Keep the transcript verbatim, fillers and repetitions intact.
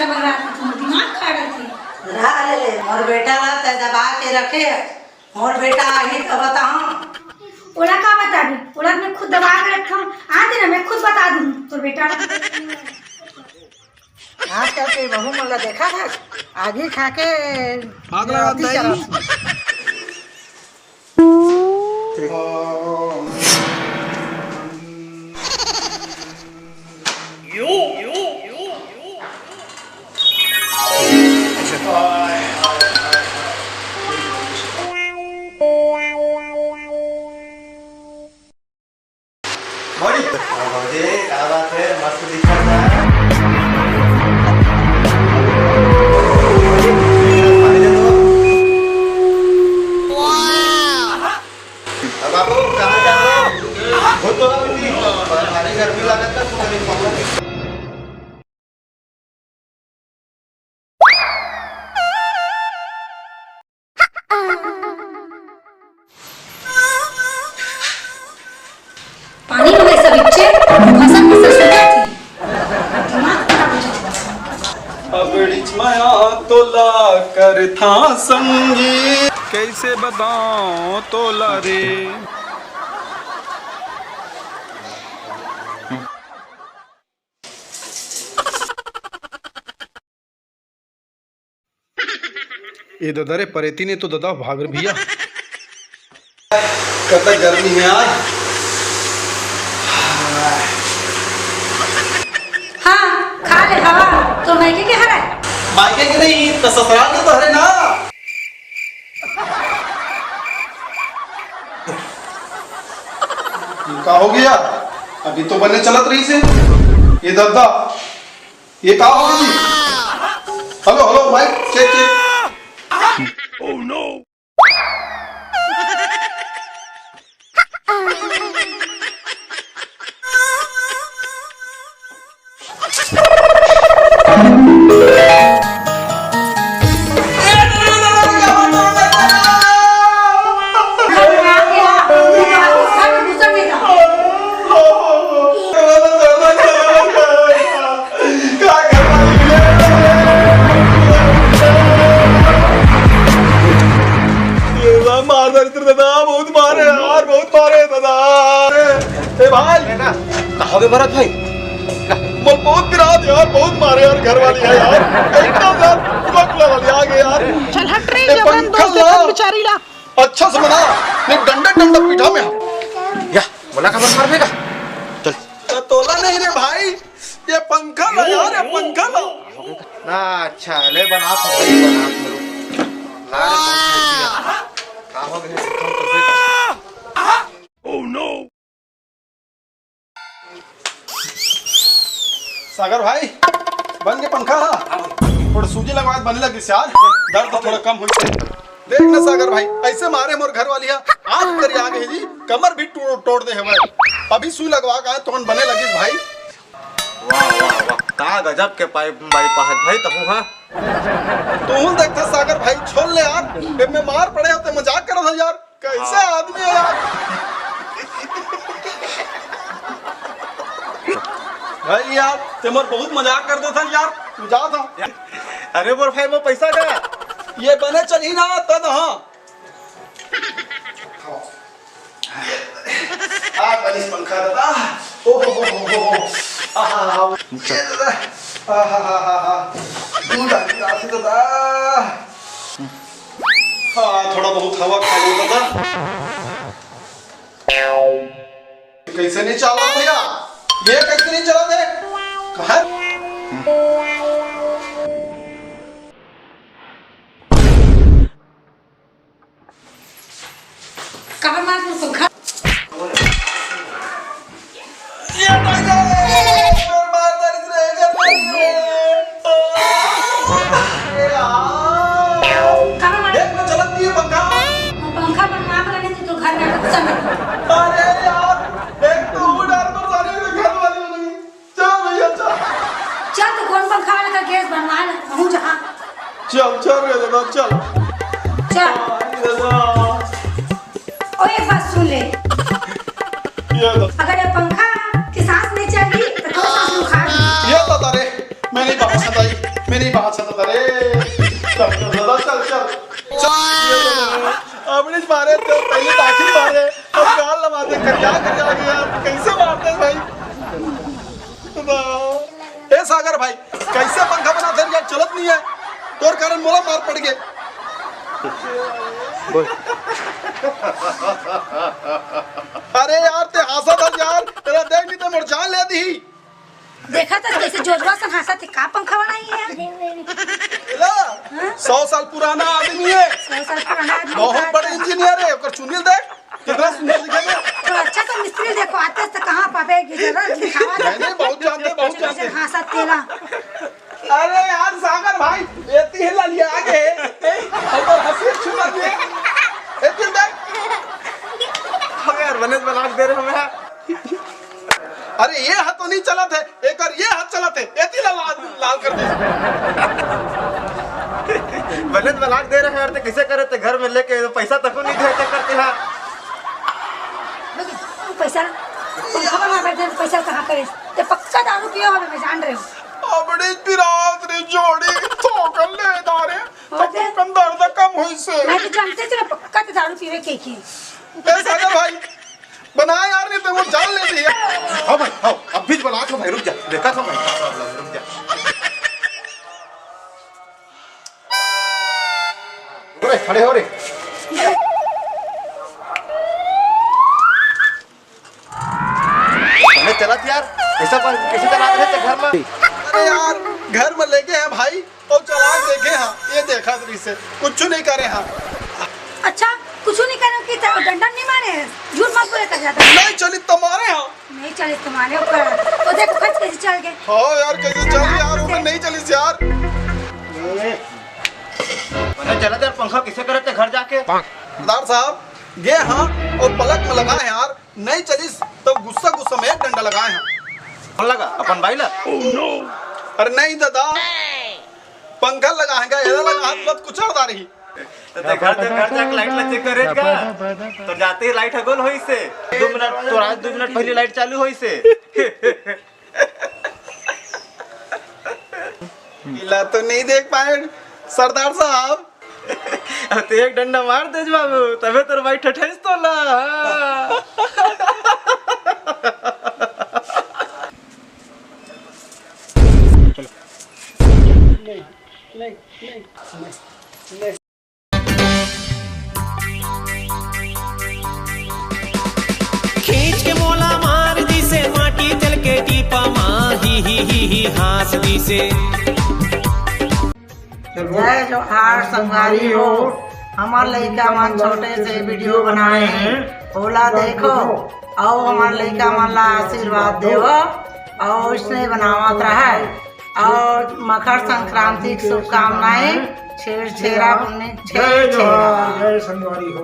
बगरा के तुम दिमाग खा रहे थे। रहा ले ले, मोर बेटा ला तै दबा के रखे है। मोर बेटा आही त बताऊं। ओला का बताबी? ओला मैं खुद दबा के रखा हूँ। आते ना, मैं खुद बता दूँ तोर बेटा ला। आजकल के बहू मन ला देखा था, आगी खा के आग लगा अति दई। चला। भौजी, भौजी, का बात है? मस्त दिखत है। भौजी, पानी दे दो। अब बाबू, कहाँ जा रहे हो? बहुत तो भारी गर्मी लागत है, तू कहीं पकड़। पानी में सब इच्छे भसन भसन सुखा थी। दिमाग खराब हो जाता है। अबड़िच मया तोला करथा संगी, कैसे बताओ तोला रे। ए ददा रे, परेती ने तो ददा भाग रे भैया। कतक गर्मी है यार। हाँ, खा ले हवा, तो मायके के हरे? मायके के नहीं, तो ससुराल के तो हरे ना। ये का हो गया? अभी तो बने चलत रही से। ये दद्दा, ये का हो गई? Hello, hello, mic check, check. मार दरिद्र दादा, बहुत मारे यार, बहुत मारे दादा। ए भाई, कहाँ गए भरत भाई? बोल, बहुत पिरात यार, बहुत मारे यार, घर वाली है यार, एकदम यार, कुला कुला वाली आ गए यार। चल हट रे, ए, जबरन पंखा दोस्त ला। देखत बिचारी ला। अच्छा से बना, नहीं डंडा डंडा पीठा में। या, बोला खबर मार देगा। चल। तो तोला नहीं रे भाई, ये पंखा ला यार, ये पंखा ला। ना, अच्छा, ले बना तो सही, बना तो। ला रे, बहुत बढ़िया। का हो गया? Oh no! सागर भाई, बन के पंखा हा? थोड़ा सूजी लगवा के बने लगिस यार, दर्द थोड़ा कम होइस हे। देख ना सागर भाई, ऐसे मारे मोर घर वाली हा, आँख करिया गे जी, कमर भी टो-, तोड़ दे हवय। अभी सुई लगवा के आए, तोन बने लगिस भाई। वाह, वाह, वाह, का गजब के पाई, बाई पहात भाई तहूँ हा। तहूँ देखथे सागर भाई, छोड़ ले यार, ए में मार पड़े हो ते मजाक करत हो यार। कैसे हाँ। आदमी है यार? भाई यार, ते मोर बहुत मजाक कर देथस यार। तू जा था। अरे मोर भाई, मोर पैसा का? ये बने चलही ना, तद हाँ। आ, बनिस पंखा दादा। ओ हो हो हो हो। आहा, ये दादा। आहा, हा, हा, हा। दूध आ गया दादा। हाँ, थोड़ा बहुत हवा खा लो दादा। कैसे नहीं चला भैया? ये कैसे नहीं चला थे? कहाँ? कहाँ मार तू सुखा? ये भाई रे, मार मार दरिद्र है, ये भाई रे। अरे यार। कहाँ मार? देख ना, चलत नहीं है पंखा। वो पंखा बनवा के लाने थे तो घर में कुछ समझ। अरे यार, एक तो वो डर पर सारे घर वाले हो गए। चल भैया, चल। चल, तो कौन पंखा वाले का गैस बनवा ले, कहूँ जहाँ। चल, चल रे दादा, चल। चल। अरे दादा। ओ, एक बात सुन ले। ये तो। अगर ये पंखा की सांस नहीं चल रही, तो दो सांस उखाड़ ले। ये तो तारे, मैं नहीं बाहर से आई, मैं मारे तो पहले टाकी मारे, अब गाल लगा दे, करिया करिया गया, कैसे मारते हैं भाई? बताओ। ए सागर भाई, कैसे पंखा बनाते हैं यार, चलत नहीं है, तोर कारण मोला मार पड़ गए। अरे यार, ते हांसत हस यार, तेला देख नहीं तो मोर जान ले दी। देखा तो कैसे जोजवा से हांसत हे, का पंखा बनाई है? एला, हाँ? सौ साल पुराना आदमी है, सौ साल पुराना आदमी बहुत का बड़े इंजीनियर है, ओकर चुनिल देख, कितना सुंदर दिखे ना। तो अच्छा तो मिस्त्री देखो, आते से कहाँ पावे, गिजरा दिखावा नहीं, नहीं, बहुत जानते, बहुत जानते। हांसत तेला। अरे यार सागर भाई, एती ही ललिया के, ए, हमर हंसी छुपा दे। एती देख। अबे यार, बने तो लाग दे रहे हमें। अरे ये हाथ तो नहीं चलत है, एकर ये हाथ चलत है, एती ला लाल, लाल कर दे। बने तो लाग दे रहे हैं यार, ते कैसे करे ते घर में लेके पैसा तक नहीं देते करते हैं। पैसा, पैसा कहाँ करे? ते पक्का दारू पियो हवे, मैं जान रहे हूँ। अबड़ी पिरात रे जोड़ी, थोकन ले दारे, तो ओके। थोकन दर्द कम होई से। मैं तो जानते थे ना, पक्का तो दारू पीवे के की। ए सागर भाई, बना यार, नहीं तो वो जान ले लिया। हाँ भाई, हाँ, अब भी बना तो भाई, रुक जा, देखा था मैं, रुक जा। अरे, खड़े हो रे। अरे चलत यार, कैसा पर, कैसे चला रहे थे घर में? अरे यार, घर में लेके हैं भाई, और चला के देखे हैं, ये देखा तरी से, कुछ नहीं करे हैं। अच्छा, कुछ नहीं करे कि त-, डंडा नहीं मारे हैं? झूठ मत बोले कर जाता। नहीं चली तो मारे हैं। नहीं चली तुम्हारे ऊपर। तो देखो खर्च कैसे चल गए। हाँ यार, कैसे चल गए यार, वो नहीं चली यार। मैंने चला यार, पंखा किसे करे थे घर जाके? सरदार साहब, गे हाँ और पलक में लगा है यार, नहीं चलिस तो गुस्सा गुस्सा में एक डंडा लगाए हैं। कौन लगा? अपन भाई ला? अरे नहीं दादा, पंखा लगा है, एला लगा हाथ मत कुछ और रही। तो देखा तो घर जाके लाइट ला चेक करे का? तो जाते ही लाइट हगोल होई से। दो मिनट, तो आज दो मिनट पहले लाइट चालू होई से। इला तो नहीं देख पाए सरदार साहब। अब तो एक डंडा मार दे बाबू, तबे तोर भाई ठठेस तो ला। खींच के मोला मार दिसे माटी चल के टीपा मा, ही ही ही ही हाँस दिसे। जय जोहार संगवारी हो। हमर लइका मन छोटे से वीडियो बनाए हैं, ओला देखो, अउ हमर लइका मन ला आशीर्वाद देवो, अउ इसने बनावत रहे, अउ मकर संक्रांति की शुभकामनाएं। छेर छेरा पुन्नी, छेर जय जोहार, छेरा। जय संगवारी हो।